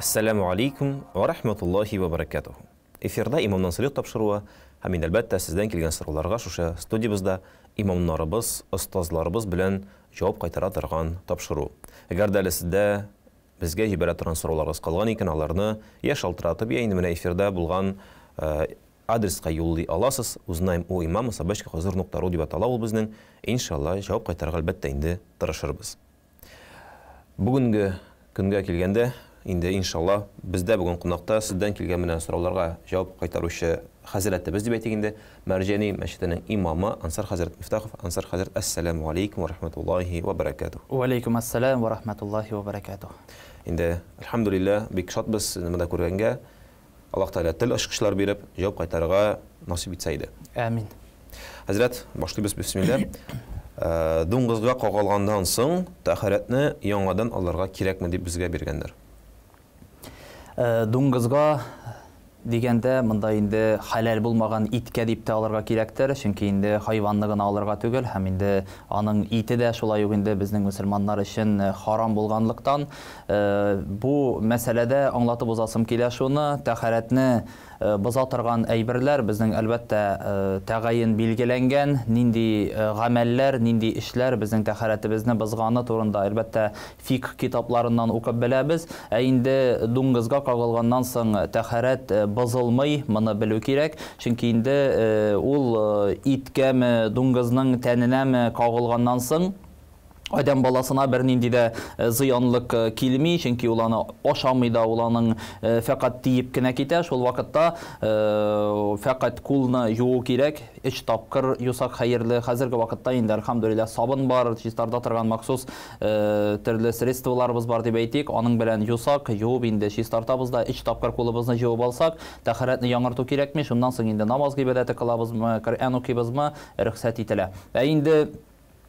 Әссәләмү алейкум ва рахматуллахи ва баракатуху. Эфирда Имамнан сорыйк тапшыруы һәм инде әлбәттә сездән килгән сорауларга шушы студиябездә имамнарыбыз, остазларыбыз белән җавап кайтара торган тапшыру. Әгәр дә әле сездә безгә җибәрә торган сорауларыгыз калган икән, аларны я шалтыратып, я инде менә эфирда булган адреска юллый аласыз. Узнаем у имама собачка хозур нокта ру дип атала ул безнең. Иншалла, җавап кайтарырга әлбәттә инде тырышырбыз. Бүгенге көнгә килгәндә, инде иншалла, бездә бүген кунакта сездән килгән менә сорауларга җавап кайтаручы хәзрәтебез дип әйтик инде, Мәрҗани мәчетенең имамы Ансар хәзрәт Мифтахов. Ансар хәзрәт, әссәламү алейкум ва рахматуллахи ва баракатуһ. Ва алейкум әссәлам ва рахматуллахи ва баракатуһ. Инде, әлхәмдүлилләһ, бик шатбыз сезне монда күргәнгә. Аллаһ Тәгалә тел ачкычлар биреп, җавап кайтарырга насыйп итсә иде. Әмин. Хәзрәт, башлыйбыз, бисмилла. Дуңгызга кагылганнан соң тәһарәтне яңадан алырга кирәкме дип безгә биргәннәр. Дуңгызга дигәндә, монда инде хәләл булмаган иткә дип тә алырга кирәктер, чөнки инде хайванны гына алырга түгел, һәм инде аның ите дә шулай ук инде безнең мөселманнар өчен харам булганлыктан, бу мәсьәләдә аңлатып узасым килә шуны, тәһарәтне боза торган әйберләр безнең, әлбәттә, тәгаен билгеләнгән, нинди гамәлләр, нинди эшләр безнең тәһарәтебезне бозганы турында, әлбәттә, фикһ китапларыннан укып беләбез. Ә инде дуңгызга кагылганнан соң тәһарәт бозылмый, моны белү кирәк. Чөнки инде ул иткәме, дуңгызның тәненәме кагылганнан соң, адәм баласына бернинди дә зыянлык килми, чөнки ул аны ашамый да, ул аның фәкать тиеп кенә китә. Шул вакытта фәкать кулны юу кирәк, өч тапкыр юсак хәерле. Хәзерге вакытта инде, әлхәмдүлилләһ, сабын бар, чистарта торган махсус төрле средстволарыбыз бар дип әйтик, аның белән юсак, юып инде чистартабыз да, өч тапкыр кулыбызны җуып алсак, тәһарәтне яңарту кирәкми. Шуннан соң инде намаз гыйбадәте кылабызмы, Коръән укыйбызмы, рөхсәт ителә. Ә инде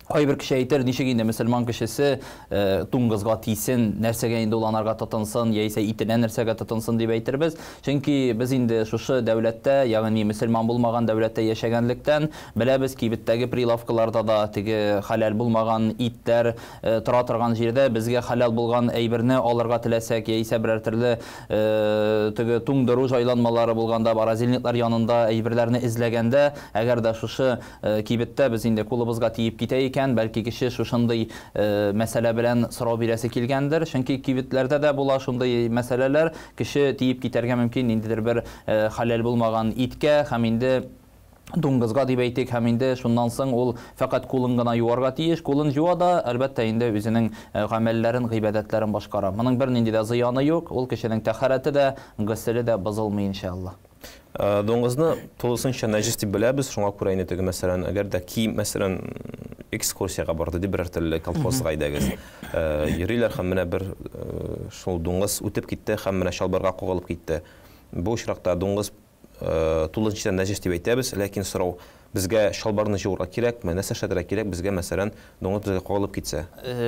кайбер кеше әйтер, ничек инде мөселман кешесе туңгызга тисен, нәрсәгә инде ул анарга тотынсын, яисә итенә нәрсәгә тотынсын дип әйтербез. Чөнки без инде шушы дәүләттә, ягъни мөселман булмаган дәүләттә яшәгәнлектән, беләбез, кибеттәге прилавкаларда да теге хәләл булмаган итләр тора торган җирдә безгә хәләл булган әйберне алырга теләсәк, яисә берәр төрле теге туңдыру җайланмалары булганда, морозильниклар янында әйберләрне эзләгәндә, әгәр дә шушы кибеттә без инде кулыбызга тиеп китә икән, бәлки кеше шушындый мәсьәлә белән сорау бирәсе килгәндер, чөнки кибетләрдә дә була шундый мәсьәләләр, кеше тиеп китәргә мөмкин ниндидер бер хәләл булмаган иткә һәм инде дуңгызга дип әйтик, һәм инде шуннан соң ул фәкать кулын гына юарга тиеш, кулын юа да, әлбәттә инде үзенең гамәлләрен, гыйбадәтләрен башкара. Моның бернинди дә зыяны юк, ул кешенең тәһарәте дә, госеле дә бозылмый, иншалла. Дуңгызны тулысынча нәҗес дип беләбез, шуңа күрә инде теге, мәсәлән, әгәр дә ки, мәсәлән, экскурсиягә барды дип берәр төрле колхозга әйдәгез. Йөриләр һәм менә бер шул дуңгыз үтеп китте һәм менә чалбарга кагылып китте. Бу очракта дуңгыз тулысынча нәҗес дип әйтәбез, ләкин сорау, безгә чалбарны җуырга кирәкме, нәрсә эшләтергә кирәк безгә, мәсәлән, дуңгыз безгә кагылып китсә?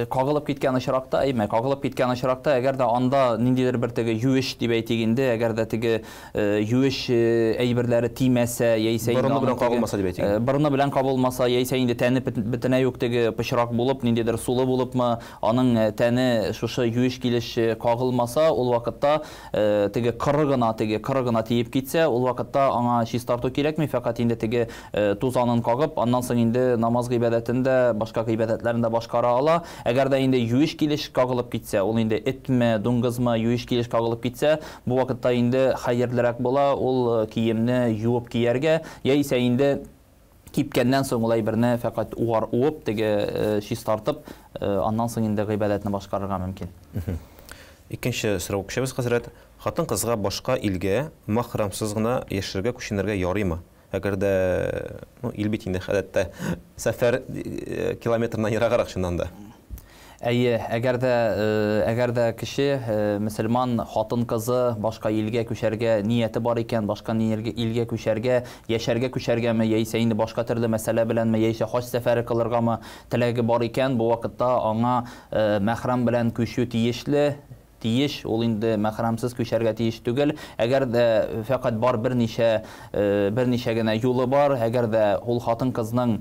Кагылып киткән очракта, әйме, кагылып киткән очракта, әгәр дә анда ниндидер бер теге юеш дип әйтик инде, әгәр дә теге юеш әйберләре тимәсә, яисә инде Борыны белән кагылмаса дип әйтик. Борыны белән кагылмаса, яисә инде тәне бөтенләй үк теге пычрак булып, ниндидер сулы булыпмы, аның тәне шушы юеш килеш кагылмаса, ул вакытта теге коры гына, теге коры гына тиеп китсә, ул вакытта аңа чистарту кирәкми, фәкать инде теге тузанын кагып, аннан соң инде намаз гыйбадәтен дә, башка гыйбадәтләрен дә башкара ала. Әгәр дә инде юеш килеш кагылып китсә, ул инде этме, дуңгызмы, юеш килеш кагылып китсә, бу вакытта инде хәерлерәк була ул киемне юып кияргә, яисә инде кипкәннән соң ул әйберне фәкать уар уып, теге чистартып, аннан соң инде гыйбадәтне башкарырга мөмкин. Икенче сорау күчәбез, хәзрәт. Хатын-кызга башка илгә махрамсыз гына яшәргә күченергә ярыймы? Әгәр дә, ну, ил бит инде гадәттә сәфәр километрыннан ераграк чыннан да. Әйе, әгәр дә, әгәр дә кеше, мөселман хатын-кызы башка илгә күчәргә нияте бар икән, башка илгә күчәргә, яшәргә күчәргәме, яисә инде башка төрле мәсьәлә беләнме, яисә хаҗ сәфәре кылыргамы теләге бар икән, бу вакытта аңа мәхрәм белән күчү тиешле. тиеш, ул инде мәхрәмсез күчәргә тиеш түгел. Әгәр дә фәкать бар берничә берничә генә юлы бар, әгәр дә ул хатын-кызның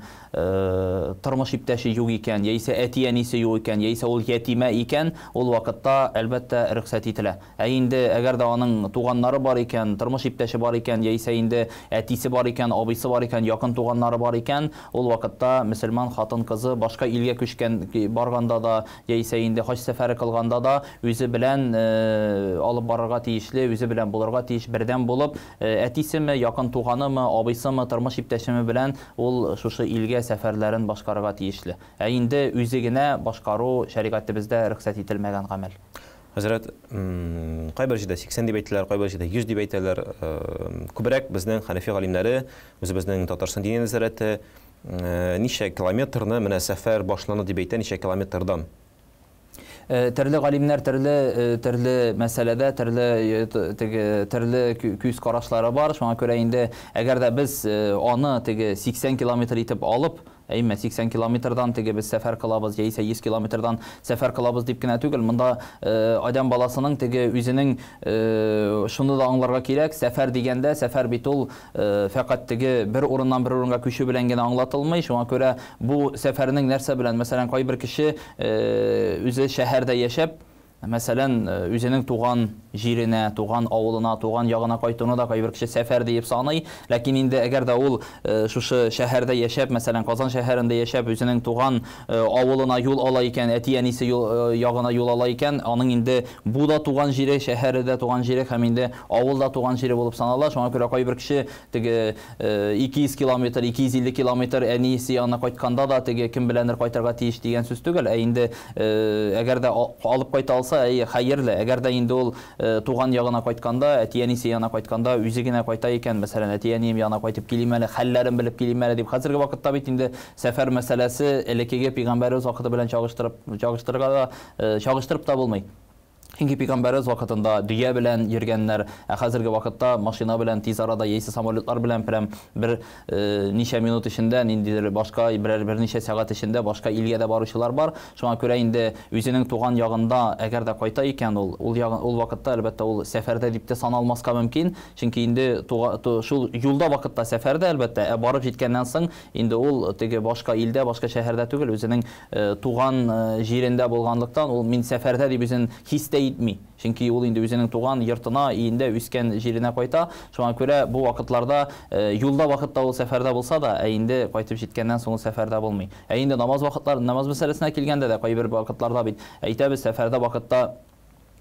тормыш иптәше юк икән, яисә әти-әнисе юк икән, яисә ул ятимә икән, ул вакытта, әлбәттә, рөхсәт ителә. Ә инде әгәр дә аның туганнары бар икән, тормыш иптәше бар икән, яисә инде әтисе бар икән, абыйсы бар икән, якын туганнары бар икән, ул вакытта мөселман хатын-кызы башка илгә күчкән барганда да, яисә инде хаҗ сәфәре кылганда да үзе белән алып барырга тиешле, үзе белән булырга тиеш, бердәм булып, әтисеме, якын туганымы, абыйсымы, тормыш иптәшеме белән ул шушы илгә сәфәрләрен башкарырга тиешле. Ә инде үзе генә башкару шәригатебездә рөхсәт ителмәгән гамәл. Хәзрәт, кайбер җирдә 80 дип әйтәләр, кайбер җирдә 100 дип әйтәләр. Күбрәк безнең Хәнәфи галимнәре, үзебезнең Татарстан Диния нәзарәте ничә километрны менә сәфәр башлана дип әйтә, ничә километрдан? Төрле галимнәр төрле төрле мәсьәләдә төрле теге төрле күз карашлары бар. Шуңа күрә инде әгәр дә без аны теге 80 километр итеп алып, әйме 80 километрдан теге без сәфәр кылабыз, яисә 100 километрдан сәфәр кылабыз дип кенә түгел, монда адәм баласының теге үзенең шуны да аңларга кирәк, сәфәр дигәндә, сәфәр бит ул фәкать теге бер урыннан бер урынга күчү белән генә аңлатылмый. Шуңа күрә бу сәфәрнең нәрсә белән, мәсәлән, кайбер кеше үзе шәһәрдә яшәп, мәсәлән, үзенең туган җиренә, туган авылына, туган ягына кайтуны да кайбер кеше сәфәр диеп саный. Ләкин инде әгәр дә ул шушы шәһәрдә яшәп, мәсәлән, Казан шәһәрендә яшәп, үзенең туган авылына юл ала икән, әти-әнисе ягына юл ала икән, аның инде бу да туган җире, шәһәре дә туган җире һәм инде авыл да туган җире булып санала. Шуңа күрә кайбер кеше теге 200 километр, 250 километр әнисе янына кайтканда да теге кем беләндер кайтырга тиеш дигән сүз түгел. Ә инде әгәр дә алып кайта алса, әй, хәерле. Әгәр дә инде ул туган ягына кайтканда, әти-әнисе янына кайтканда үзе генә кайта икән, мәсәлән, әти-әнием янына кайтып килим әле, хәлләрен белеп килим әле дип. Хәзерге вакытта бит инде сәфәр мәсьәләсе элеккеге пәйгамбәребез вакыты белән чагыштырып, чагыштырырга да, чагыштырып та булмый. Чөнки пәйгамбәребез вакытында дөя белән йөргәннәр, ә хәзерге вакытта машина белән тиз арада яисә самолетлар белән прям бер ничә минут эчендә, ниндидер башка берәр берничә сәгать эчендә башка илгә дә баручылар бар. Шуңа күрә инде үзенең туган ягында әгәр дә кайта икән ул, ул ягын, ул вакытта әлбәттә ул сәфәрдә дип тә саналмаска мөмкин. Чөнки инде шул юлда вакытта сәфәрдә әлбәттә, ә барып җиткәннән соң инде ул теге башка илдә, башка шәһәрдә түгел, үзенең туган җирендә булганлыктан ул мин сәфәрдә дип үзен хис тә итми. Чөнки ул инде үзенең туган йортына, өендә үскән җиренә кайта. Шуңа күрә бу вакытларда юлда вакытта ул сәфәрдә булса да, ә инде кайтып җиткәннән соң ул сәфәрдә булмый. Ә инде намаз вакытлары, намаз мәсьәләсенә килгәндә дә кайбер вакытларда бит әйтәбез, сәфәрдә вакытта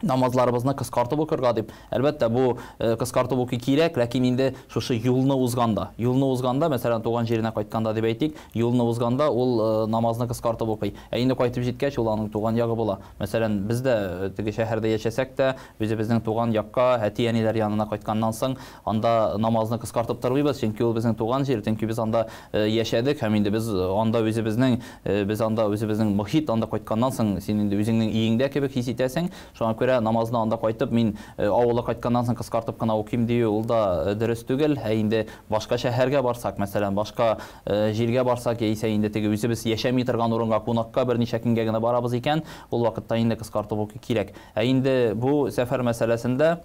намазларыбызны кыскартып укырга дип. Әлбәттә, бу кыскартып уку кирәк, ләкин инде шушы юлны узганда, юлны узганда, мәсәлән, туган җиренә кайтканда дип әйтик, юлны узганда ул намазны кыскартып укый. Ә инде кайтып җиткәч, ул аның туган ягы була. Мәсәлән, без дә теге шәһәрдә яшәсәк тә, үзебезнең туган якка, әти-әниләр янына кайтканнан соң, анда намазны кыскартып тормыйбыз, чөнки ул безнең туган җир, чөнки без анда яшәдек һәм инде без анда үзебезнең, без анда үзебезнең мохит, анда кайтканнан соң син инде үзеңнең өеңдә кебек хис итәсең. Шуңа күрә намазны анда кайтып, мин авылга кайтканнан соң кыскартып кына укыйм дию ул да дөрес түгел. Ә инде башка шәһәргә барсак, мәсәлән, башка җиргә барсак, яисә инде теге үзебез яшәми торган урынга кунакка берничә көнгә генә барабыз икән, ул вакытта инде кыскартып уку кирәк. Ә инде бу сәфәр мәсьәләсендә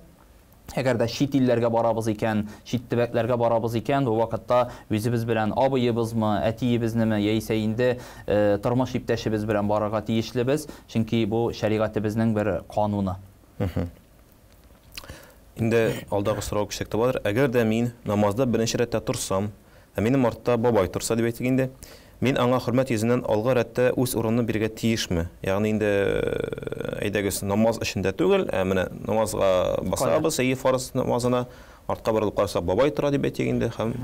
әгәр дә чит илләргә барабыз икән, чит төбәкләргә барабыз икән, бу вакытта үзебез белән абыебызмы, әтиебезнеме, яисә инде тормыш иптәшебез белән барырга тиешлебез, чөнки бу шәригатебезнең бер кануны. Инде алдагы сорау күчсәк тә буладыр. Әгәр дә мин намазда беренче рәттә торсам, ә минем артта бабай торса дип әйтик инде, мин аңа хөрмәт йөзеннән алгы рәттә үз урынымны бирергә тиешме? Ягъни инде әйдәгез намаз эчендә түгел, ә менә намазга басабыз, әйе, фарыз намазына, артка борылып карасак бабай тора дип әйтик инде, һәм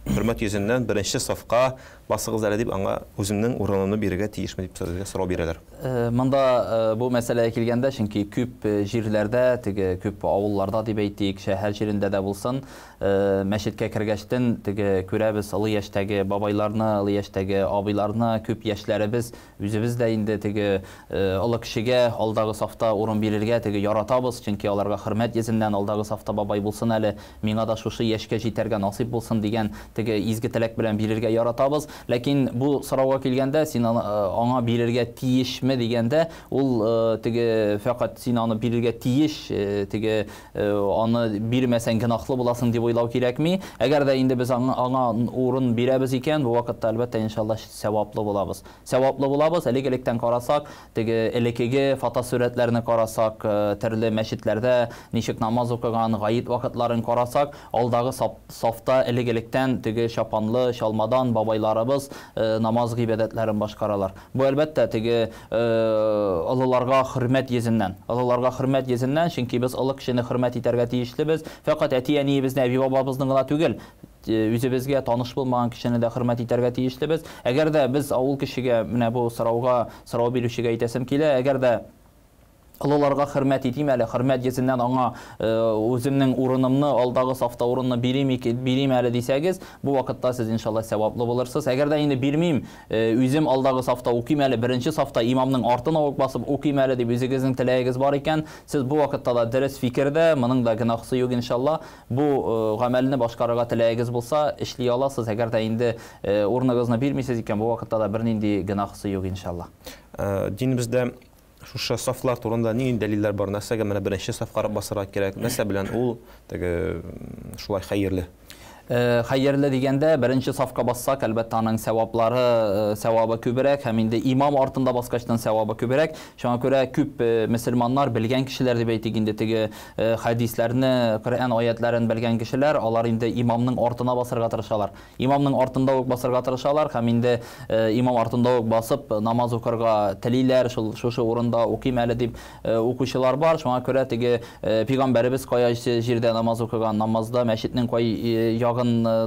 хөрмәт йөзеннән беренче сафка басыгыз әле дип аңа үземнең урынымны бирергә тиешме дип сезгә сорау бирәләр. Монда бу мәсьәләгә килгәндә, чөнки күп җирләрдә, теге күп авылларда дип әйтик, шәһәр җирендә дә булсын, мәчеткә кергәчтен теге күрәбез олы яшьтәге бабайларны, олы яшьтәге абыйларны, күп яшьләребез үзебез дә инде теге олы кешегә алдагы сафта урын бирергә теге яратабыз, чөнки аларга хөрмәт йөзеннән алдагы сафта бабай булсын әле, миңа да шушы яшькә җитәргә насыйп булсын дигән теге изге теләк белән бирергә яратабыз. Ләкин бу сорауга килгәндә, син аны аңа бирергә тиешме дигәндә, ул теге фәкать син аны бирергә тиеш, теге аны бирмәсәң гөнаһлы буласың дип уйлау кирәкми. Әгәр дә инде без аңа, аңа урын бирәбез икән, бу вакытта, әлбәттә, иншалла, сәваплы булабыз. Сәваплы булабыз. Элек-электән карасак, теге элеккеге фотосурәтләрне карасак, төрле мәчетләрдә ничек намаз укыган, гает вакытларын карасак, алдагы сафта элек-электән теге чапанлы, чалмадан бабайларыбыз намаз гыйбадәтләрен башкаралар. Бу, әлбәттә, теге олыларга хөрмәт йөзеннән. Олыларга хөрмәт йөзеннән, чөнки без олы кешене хөрмәт итәргә тиешлебез. Фәкать әти-әниебезне, әби-бабабызны гына түгел, үзебезгә таныш булмаган кешене дә хөрмәт итәргә тиешлебез. Әгәр дә без авыл кешегә, менә бу сорауга, сорау бирүчегә әйтәсем килә, әгәр дә олыларга хөрмәт итим әле, хөрмәт йөзеннән аңа үземнең урынымны, алдагы сафта урынны бирим, бирим әле дисәгез, бу вакытта сез иншалла сәваплы булырсыз. Әгәр дә инде бирмим, үзем алдагы сафта укыйм әле, беренче сафта имамның артына ук басып укыйм әле дип үзегезнең теләгегез бар икән, сез бу вакытта да дөрес фикердә, моның да гөнаһсы юк иншалла. Бу гамәлне башкарырга теләгегез булса, эшли аласыз. Әгәр дә инде урыныгызны бирмисез икән, бу вакытта да бернинди гөнаһсы юк иншалла. Динебездә шушы сафлар турында нинди дәлилләр бар? Нәрсәгә менә беренче сафка карап басарга кирәк? Нәрсә белән ул теге шулай хәерле? Хәерле дигәндә, беренче сафка бассак, әлбәттә, аның сәваплары, сәвабы күбрәк һәм инде имам артында баскачтан сәвабы күбрәк. Шуңа күрә күп мөселманнар, белгән кешеләр дип әйтик инде, теге хәдисләрне, Коръән аятларын белгән кешеләр, алар инде имамның артына басарга тырышалар. Имамның артында ук басарга тырышалар һәм инде имам артында ук басып намаз укырга телиләр, шул шушы урында укыйм әле дип укучылар бар. Шуңа күрә теге пәйгамбәребез кая җирдә намаз укыган, намазда мәчетнең кай ягын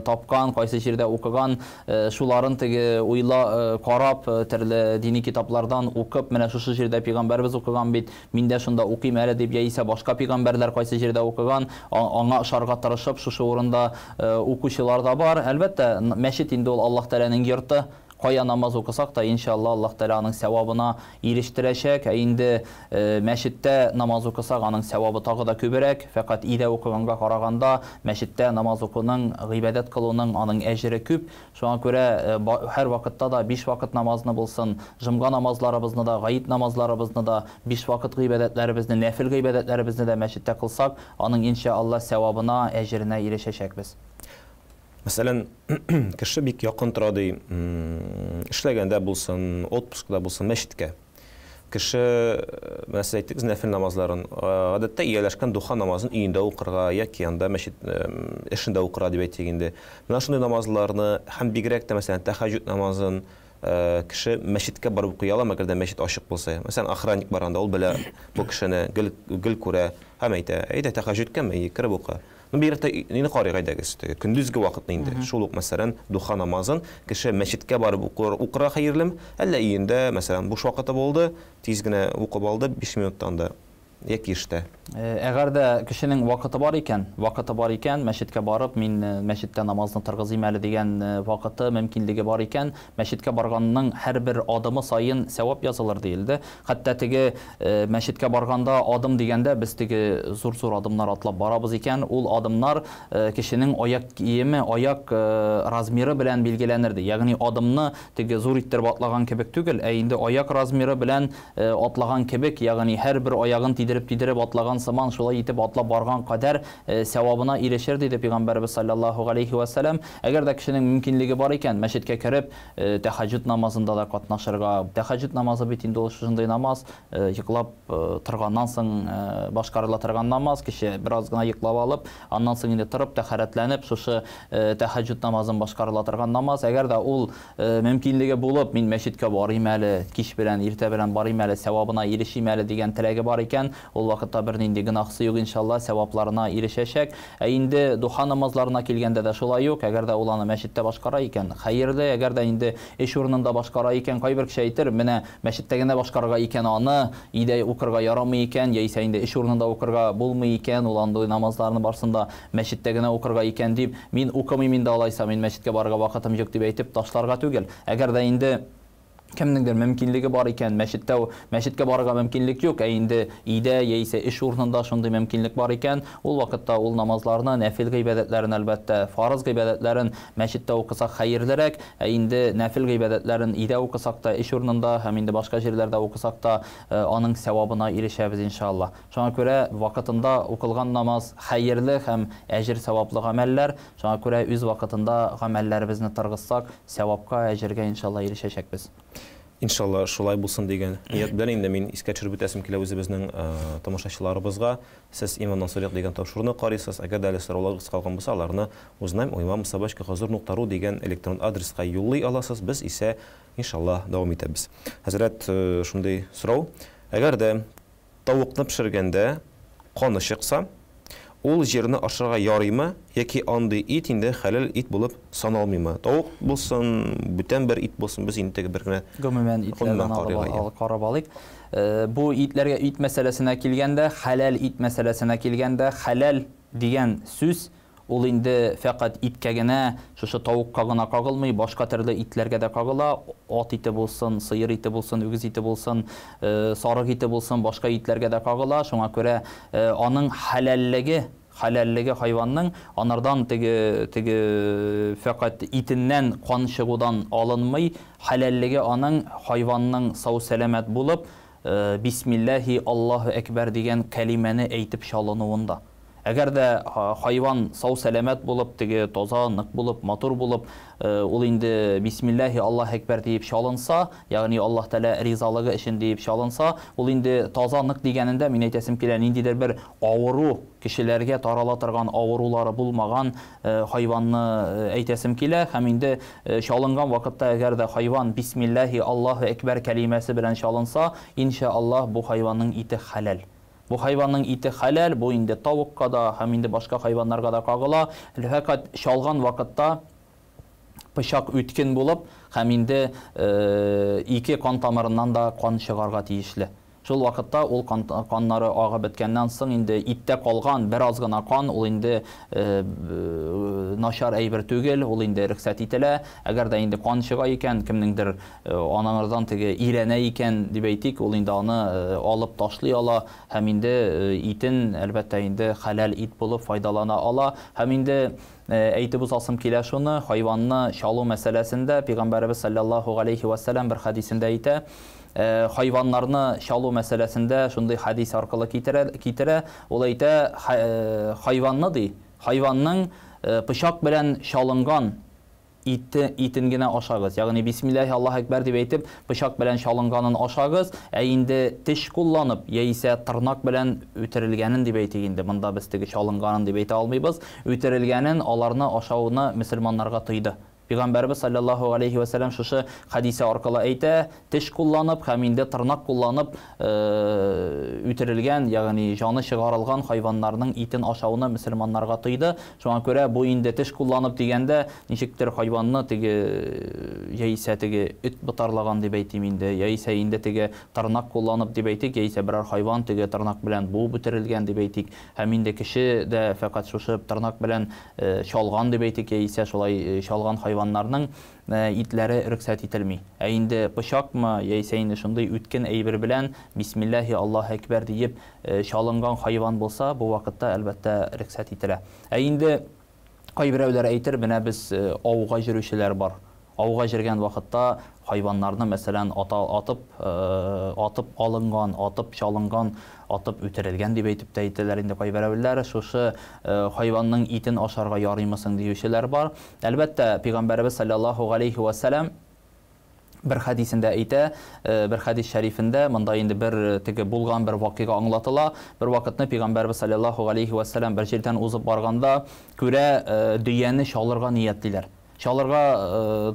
тапкан, кайсы җирдә укыган, шуларын теге уйла карап, төрле дини китаплардан укып, менә шушы җирдә пәйгамбәребез укыган бит, мин дә шунда укыйм әле дип, яисә башка пәйгамбәрләр кайсы җирдә укыган, аңа ошарга тырышып шушы урында укучылар да бар. Әлбәттә, мәчет инде ул Аллаһ Тәгаләнең йорты. Кая намаз укысак та, иншалла, Аллаһ Тәгалә аның сәвабына ирештерәчәк. Ә инде мәчеттә намаз укысак, аның сәвабы тагы да күбрәк. Фәкать өйдә укыганга караганда, мәчеттә намаз укуның, гыйбадәт кылуның аның әҗере күп. Шуңа күрә һәр вакытта да биш вакыт намазны булсын, җомга намазларыбызны да, гает намазларыбызны да, биш вакыт гыйбадәтләребезне, нәфил гыйбадәтләребезне дә мәчеттә кылсак, аның иншалла сәвабына, әҗеренә ирешәчәкбез. Мәсәлән, кеше бик якын тора ди, эшләгәндә булсын, отпускда булсын, мәчеткә. Кеше, менә сез әйттегез нәфил намазларын, гадәттә ияләшкән духа намазын өендә укырга яки анда мәчет эшендә укырга дип әйтик инде. Менә шундый намазларны һәм бигрәк тә мәсәлән тәһәҗҗүд намазын кеше мәчеткә барып укый ала, әгәр дә мәчет ачык булса. Мәсәлән, охранник бар анда, ул белә бу кешене, гел гел күрә һәм әйтә: "Әйдә, тәһәҗҗүдкәме? Кереп укы." Ну, бигрәк тә мине карыйк әйдәгез, теге көндезге вакытны инде. Шул ук, мәсәлән, духа намазын кеше мәчеткә барып укыр, укырга хәерлеме, әллә өендә, мәсәлән, буш вакыты булды, тиз генә укып алды, 5 минуттан да, яки эштә? Әгәр дә кешенең вакыты бар икән, вакыты бар икән, мәчеткә барып, мин мәчеттә намазны торгызыйм әле дигән вакыты, мөмкинлеге бар икән, мәчеткә барганның һәрбер адымы саен сәвап язылыр диелде. Хәтта теге мәчеткә барганда адым дигәндә без теге зур-зур адымнар атлап барабыз икән, ул адымнар кешенең аяк киеме, аяк размеры белән билгеләнер ди. Ягъни адымны теге зур иттереп атлаган кебек түгел, ә инде аяк размеры белән атлаган кебек, ягъни һәрбер аягын тидереп-тидереп атлаган сыман шулай итеп атлап барган кадәр сәвабына ирешер диде пәйгамбәребез саллаллаһу галәйһи вә сәлам. Әгәр дә кешенең мөмкинлеге бар икән, мәчеткә кереп, тәһәҗҗүд намазында да катнашырга. Тәһәҗҗүд намазы бит инде ул шушындый намаз, йоклап торганнан соң башкарыла торган намаз. Кеше бераз гына йоклап алып, аннан соң инде торып, тәһарәтләнеп, шушы тәһәҗҗүд намазын башкарыла торган намаз. Әгәр дә ул мөмкинлеге булып, мин мәчеткә барыйм әле, кич белән, иртә белән барыйм әле, сәвабына ирешим әле дигән теләге бар икән, ул вакытта бернинди гөнаһсы юк, иншалла, сәвапларына ирешәчәк. Ә инде духа намазларына килгәндә дә шулай ук, әгәр дә ул аны мәчеттә башкара икән, хәерле, әгәр дә инде эш урынында башкара икән, кайбер кеше әйтер, менә мәчеттә генә башкарырга икән аны, өйдә укырга ярамый икән, яисә инде эш урынында укырга булмый икән, ул андый намазларны барсын да мәчеттә генә укырга икән дип, мин укымыйм инде алайса, мин мәчеткә барырга вакытым юк дип әйтеп ташларга түгел. Әгәр дә инде. Кемнеңдер мөмкинлеге бар икән, мәчеттә, мәчеткә барырга мөмкинлек юк, ә инде өйдә яисә эш урынында шундый мөмкинлек бар икән, ул вакытта ул намазларны, нәфил гыйбадәтләрен, әлбәттә, фарыз гыйбадәтләрен мәчеттә укысак хәерлерәк, ә инде нәфил гыйбадәтләрен өйдә укысак та, эш урынында һәм инде башка җирләрдә укысак та, аның сәвабына ирешәбез, иншалла. Шуңа күрә вакытында укылган намаз хәерле һәм әҗер-сәваплы гамәлләр, шуңа күрә үз вакытында гамәлләребезне торгызсак, сәвапка, әҗергә, иншалла, ирешәчәкбез. Иншалла, шулай булсын дигән ният белән инде мин искә төшереп үтәсем килә үзебезнең тамашачыларыбызга. Сез Иманнан сорыйк дигән тапшыруны карыйсыз. Әгәр дә әле сорауларыгыз калган булса, аларны узнаем уймам@хозур.ру дигән электрон адреска юллый аласыз. Без исә, иншалла, дәвам итәбез. Хәзрәт, шундый сорау. Әгәр дә тавыкны пешергәндә каны чыкса, ул җирне ашарга ярыймы яки андый ит инде хәләл ит булып саналмыймы? Тавык булсын, бүтән бер ит булсын, без инде теге бер генә Гомумән итләрдән алып карап алыйк. Бу итләргә, ит мәсьәләсенә килгәндә, хәләл ит мәсьәләсенә килгәндә, хәләл дигән сүз ул инде фәкать иткә генә, шушы тавыкка гына кагылмый, башка төрле итләргә дә кагыла. Ат ите булсын, сыер ите булсын, үгез ите булсын, сарык ите булсын, башка итләргә дә кагыла. Шуңа күрә аның хәләллеге, хәләллеге хайванның анардан теге теге фәкать итеннән кан чыгудан алынмый, хәләллеге аның хайванның сау-сәламәт булып, бисмиллаһи Аллаһу әкбәр дигән кәлимәне әйтеп чалынуында. Әгәр дә хайван сау-сәламәт булып, теге таза, нык булып, матур булып, ул инде бисмиллаһи Аллаһу әкбәр диеп чалынса, ягъни Аллаһ Тәгалә ризалыгы өчен диеп чалынса, ул инде таза, нык дигәнендә мин әйтәсем килә, ниндидер бер авыру, кешеләргә тарала торган авырулары булмаган хайванны әйтәсем килә. Һәм инде чалынган вакытта әгәр дә хайван бисмиллаһи Аллаһу әкбәр кәлимәсе белән чалынса, иншаллаһ, бу хайванның ите хәләл. Бу хайванның ите хәләл, бу инде тавыкка да һәм инде башка хайваннарга да кагыла. Фәкать чалган вакытта пычак үткен булып һәм инде ике кан тамырыннан да кан чыгарга тиешле. Шул вакытта ул кан, каннары агып беткәннән соң инде иттә калган бер аз гына кан ул инде начар әйбер түгел, ул инде рөхсәт ителә. Әгәр дә инде кан чыга икән, кемнеңдер анаңардан теге ирәнә икән дип әйтик, ул инде аны алып ташлый ала һәм инде итен, әлбәттә, инде хәләл ит булып файдалана ала. Һәм инде әйтеп узасым килә шуны, хайванны чалу мәсьәләсендә Пәйгамбәребез саллаллаһу галәйһи ва сәлләм бер хәдисендә әйтә, хайваннарны чалу мәсьәләсендә шундый хәдис аркылы китерә. Ул әйтә, хайванны ди, хайванның пычак белән чалынган итен генә ашагыз. Ягъни бисмиллаһи Аллаһу әкбәр дип әйтеп, пычак белән чалынганын ашагыз, ә инде теш кулланып яисә тырнак белән үтерелгәнен дип әйтик инде. Монда без теге чалынганын дип әйтә алмыйбыз. Үтерелгәнен аларны ашауны мөселманнарга тыйды. Пәйгамбәрбез саллаллаһу алейхи ва сәлләм шушы хәдисе аркылы әйтә, теш кулланып һәм инде тырнак кулланып үтерелгән, ягъни җаны чыгарылган хайваннарның итен ашауны мөселманнарга тыйды. Шуңа күрә бу инде теш кулланып дигәндә ничектер хайванны теге яисә теге эт ботарлаган дип әйтим инде, яисә инде теге тырнак кулланып дип әйтик, яисә берәр хайван теге тырнак белән буып үтерелгән дип әйтик, һәм инде кеше дә фәкать шушы тырнак белән чалган дип әйтик, яисә шулай чалган хайваннарның итләре рөхсәт ителми. Ә инде пычакмы, яисә инде шундый үткен әйбер белән бисмиллаһи Аллаһу әкбәр диеп чалынган хайван булса, бу вакытта әлбәттә рөхсәт ителә. Ә инде кайберәүләр әйтер, менә без ауга йөрүчеләр бар. Ауга йөргән вакытта хайваннарны, мәсәлән, атып, атып алынган, атып чалынган, атып үтерелгән дип әйтеп тә әйтәләр инде кайберәүләр. Шушы хайванның итен ашарга ярыймы соң диючеләр бар. Әлбәттә, Пәйгамбәребез саллаллаһу алейхи ва сәлләм бер хәдисендә әйтә, бер хәдис шәрифендә, монда инде бер теге булган бер вакыйга аңлатыла. Бер вакытны Пәйгамбәребез саллаллаһу алейхи ва сәлләм бер җирдән узып барганда күрә, дөяне чалырга ниятлиләр. Чалырга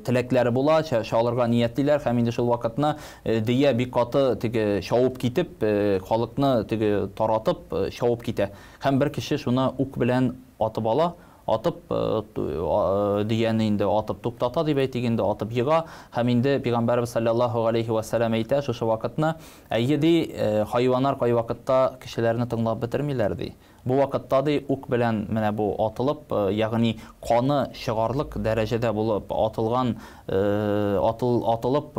теләкләре була, чалырга ниятлиләр һәм инде шул вакытны дөя бик каты теге чавып китеп, халыкны теге таратып чавып китә. Һәм бер кеше шуны ук белән атып ала, атып дөяне инде атып туктата дип әйтик инде, атып ега. Һәм инде Пәйгамбәребез саллаллаһу алейхи ва сәлләм әйтә шушы вакытны, әйе ди, хайваннар кайвакытта кешеләрне тыңлап бетермиләр ди. Бу вакытта, ди, ук белән менә бу атылып, ягъни каны чыгарлык дәрәҗәдә булып атылган, атыл, атылып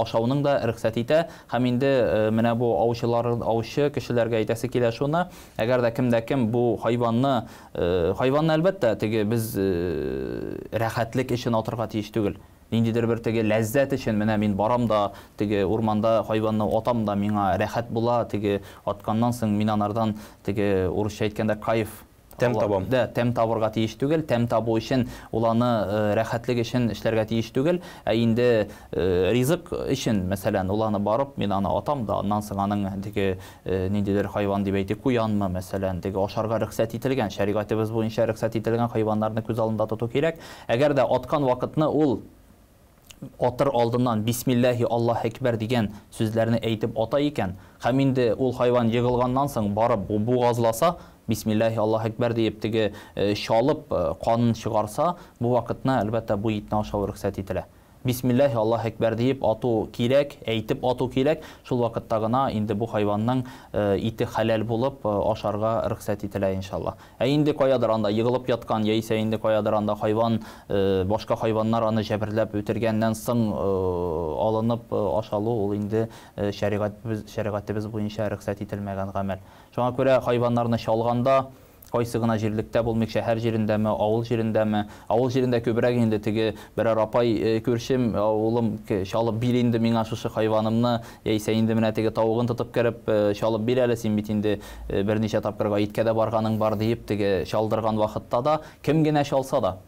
ашауның да рөхсәт итә. Һәм инде менә бу аучылар, аучы кешеләргә әйтәсе килә шуны, әгәр дә кем дә кем бу хайванны, хайванны, әлбәттә, теге без рәхәтлек өчен атырга тиеш түгел. Ниндидер бер теге ләззәт өчен, менә мин барам да, теге урманда хайванны атам да, миңа рәхәт була, теге атканнан соң мин анардан теге урысча әйткәндә кайф Тәм табам. Да, тәм табырга тиеш түгел. Тәм табу өчен ул аны рәхәтлек өчен эшләргә тиеш түгел. Ә инде ризык өчен, мәсәлән, ул аны барып, мин аны атам да, аннан соң аның теге ниндидер хайван дип әйтик, куянмы, мәсәлән, теге ашарга рөхсәт ителгән, шәригатебез буенча рөхсәт ителгән хайваннарны күз алдында тоту кирәк. Әгәр дә аткан вакытны ул атыр алдыннан Бисмилләһи Аллаһ әкбәр дигән сүзләрне әйтеп ата икән, һәм инде ул хайван егылганнан соң барып бугазласа, Бисмилләһи Аллаһ әкбәр диеп теге чалып канын чыгарса, бу вакытны, әлбәттә, бу итне ашау рөхсәт ителә. Бисмилләһи Аллаһ әкбәр диеп ату кирәк, әйтеп ату кирәк, шул вакытта гына инде бу хайванның ите хәләл булып ашарга рөхсәт ителә, иншаллаһ. Ә инде каядыр анда егылып яткан, яисә инде каядыр анда хайван, башка хайваннар аны җәберләп үтергәннән соң алынып ашалу, ул инде шәригатебез, шәригатебез буенча рөхсәт ителмәгән гамәл. Шуңа күрә хайваннарны чалганда, кайсы гына җирлектә булмыйк, шәһәр җирендәме, авыл җирендәме, авыл җирендә күбрәк инде теге берәр апай күршем, улым, чалып бир инде миңа шушы хайванымны, яисә инде менә теге тавыгын тотып кереп, чалып бир әле, син бит инде берничә тапкыр гаеткә дә барганың бар, диеп теге чалдырган вакытта да, кем генә чалса да,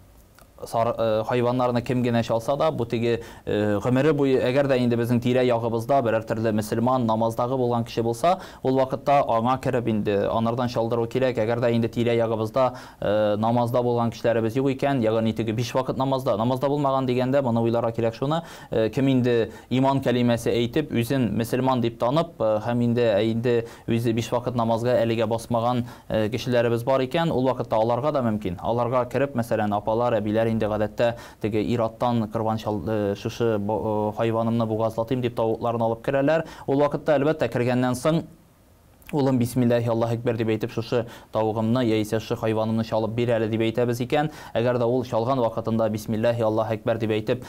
сар, хайваннарны кем генә чалса да, бу теге гомере буе, әгәр дә инде безнең тирә-ягыбызда берәр төрле мөселман, намаздагы булган кеше булса, ул вакытта аңа кереп инде анардан чалдыру кирәк. Әгәр дә инде тирә-ягыбызда намазда булган кешеләребез юк икән, ягъни теге биш вакыт намазда, намазда булмаган дигәндә, моны уйларга кирәк шуны, кем инде иман кәлимәсе әйтеп, үзен мөселман дип танып, һәм инде ә инде үзе биш вакыт намазга әлегә басмаган кешеләребез бар икән, ул вакытта аларга да мөмкин. Аларга кереп, мәсәлән, апалар, әбиләр инде гадәттә теге ир-аттан корбан чал, шушы хайванымны бугазлатыйм дип тавыкларын алып керәләр. Ул вакытта, әлбәттә, кергәннән соң, улым, бисмилләһи Аллаһ әкбәр дип әйтеп, шушы тавыгымны яисә шушы хайванымны чалып бир әле дип әйтәбез икән, әгәр дә ул чалган вакытында бисмилләһи Аллаһ әкбәр дип әйтеп,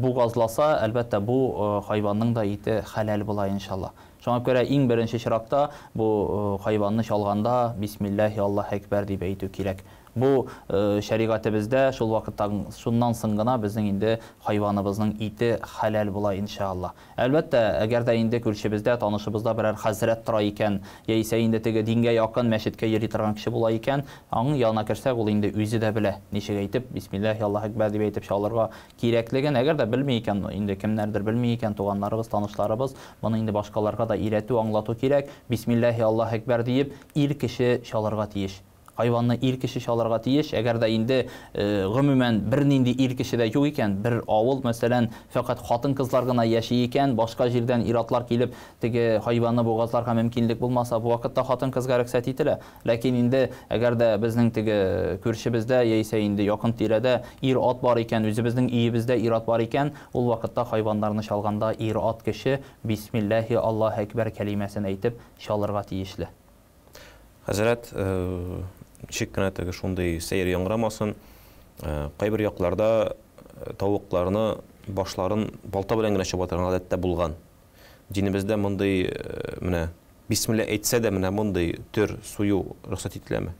бугазласа, әлбәттә, бу хайванның да ите хәләл була, иншаллаһ. Шуңа күрә иң беренче чиратта бу хайванны чалганда бисмилләһи Аллаһ әкбәр дип әйтү кирәк. Бу шәригатебездә шул вакыттан, шуннан соң гына безнең инде хайваныбызның ите хәләл була, иншаллаһ. Әлбәттә, әгәр дә инде күршебездә, танышыбызда берәр хәзрәт тора икән, яисә инде теге дингә якын мәчеткә йөри торган кеше була икән, аның янына керсәк, ул инде үзе дә белә, ничек әйтеп, бисмилләһи Аллаһ әкбәр дип әйтеп чалырга кирәклеген. Әгәр дә белми икән, инде кемнәрдер белми икән, туганнарыбыз, танышларыбыз, моны инде башкаларга да өйрәтү, аңлату кирәк. Бисмилләһи Аллаһ әкбәр диеп, ир кеше чалырга тиеш. Хайванны ир кеше чалырга тиеш. Әгәр дә инде гомумән бернинди ир кеше дә юк икән, бер авыл, мәсәлән, фәкать хатын-кызлар гына яши икән, башка җирдән ир-атлар килеп теге хайванны бугазларга мөмкинлек булмаса, бу вакытта хатын-кызга рөхсәт ителә. Ләкин инде әгәр дә безнең теге күршебездә яисә инде якын тирәдә ир-ат бар икән, үзебезнең өебездә ир-ат бар икән, ул вакытта хайваннарны чалганда ир-ат кеше бисмилләһи Аллаһ әкбәр кәлимәсен әйтеп чалырга тиешле. Хәзрәт, ничек кенә теге шундый сәер яңгырамасын, кайбер якларда тавыкларны башларын балта белән генә чаба торган гадәттә булган. Динебездә мондый менә бисмилла әйтсә дә менә мондый төр сую рөхсәт ителәме?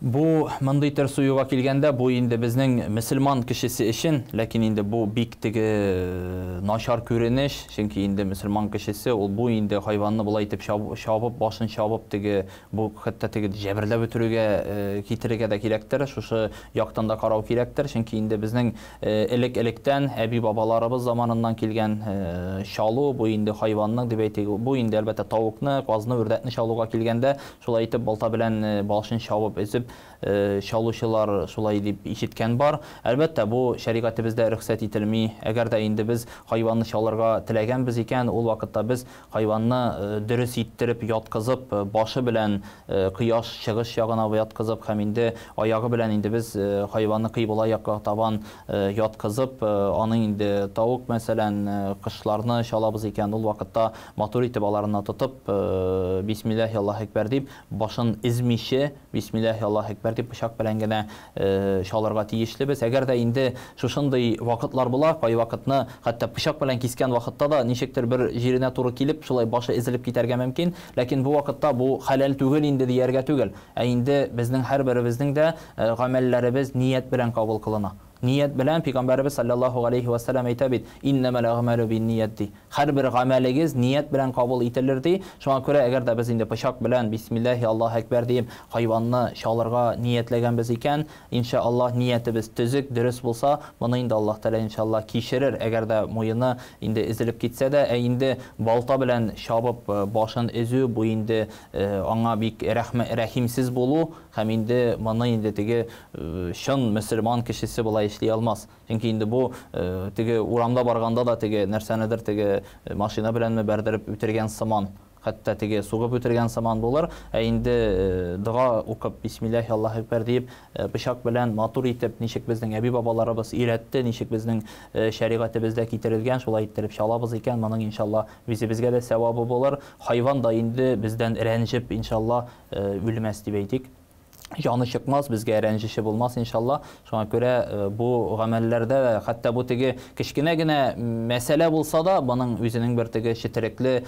Бу мондый төр суюга килгәндә, бу инде безнең мөселман кешесе өчен, ләкин инде бу бик теге начар күренеш, чөнки инде мөселман кешесе ул бу инде хайванны болай итеп чабып, башын чабып теге бу хәтта теге җәберләп үтерүгә китерергә дә кирәктер, шушы яктан да карау кирәктер, чөнки инде безнең элек-электән әби-бабаларыбыз заманыннан килгән чалу, бу инде хайванның дип әйтик, бу инде әлбәттә тавыкны, казны, үрдәкне чалуга килгәндә, шулай итеп балта белән башын чабып өзеп итеп чалучылар шулай дип ишеткән бар. Әлбәттә, бу шәригатебездә рөхсәт ителми. Әгәр дә инде без хайванны чалырга теләгәнбез икән, ул вакытта без хайванны дөрес иттереп яткызып, башы белән кояш чыгыш ягына яткызып һәм инде аягы белән инде без хайванны кыйбла якка табан яткызып, аның инде тавык, мәсәлән, кошларны чалабыз икән, ул вакытта матур итеп аларны тотып, Бисмиллаһи Аллаһу әкбәр дип, башын измичә, Бисмиллаһи Аллаһу әкбәр дип пычак белән генә чалырга тиешлебез. Әгәр дә инде шушындый вакытлар була, кайвакытны хәтта пычак белән кискән вакытта да ничектер бер җиренә туры килеп, шулай башы изелеп китәргә мөмкин. Ләкин бу вакытта бу хәләл түгел инде дияргә түгел. Ә инде безнең һәрберебезнең дә гамәлләребез ният белән кабул кылына. Ният белән Пәйгамбәребез саллаллаһу алейхи ва саллям әйтә бит: "Иннәмәл әгъмалу бинният" ди. Һәрбер гамәлегез ният белән кабул ителер ди. Шуңа күрә әгәр дә без инде пычак белән Бисмиллаһи Аллаһу әкбәр диеп хайванны чалырга ниятләгәнбез икән, иншаллаһ ниятебез төзек, дөрес булса, моны инде Аллаһ Тәгалә иншаллаһ кичерер. Әгәр дә муены инде изелеп китсә дә, ә инде балта белән чабып башын өзү, бу инде аңа бик рәхимсез булу һәм инде моны инде теге чын мөселман кешесе болай эшли алмас. Чөнки инде бу теге урамда барганда да теге нәрсәнедер теге машина беләнме бәрдереп үтергән сыман, хәтта теге сугып үтергән сыман булыр. Ә инде дога укып Бисмиллаһи Аллаһу әкбәр диеп пычак белән матур итеп, ничек безнең әби-бабаларыбыз өйрәтте, ничек безнең шәригатебездә китерелгән, шулай иттереп чалабыз икән, моның иншалла үзебезгә дә сәвабы булыр. Хайван да инде бездән рәнҗеп иншалла үлмәс дип әйтик. Җаны чыкмас, безгә рәнҗеше булмас иншалла. Шуңа күрә бу гамәлләрдә дә, хәтта бу теге кечкенә генә мәсьәлә булса да, моның үзенең бер теге четерекле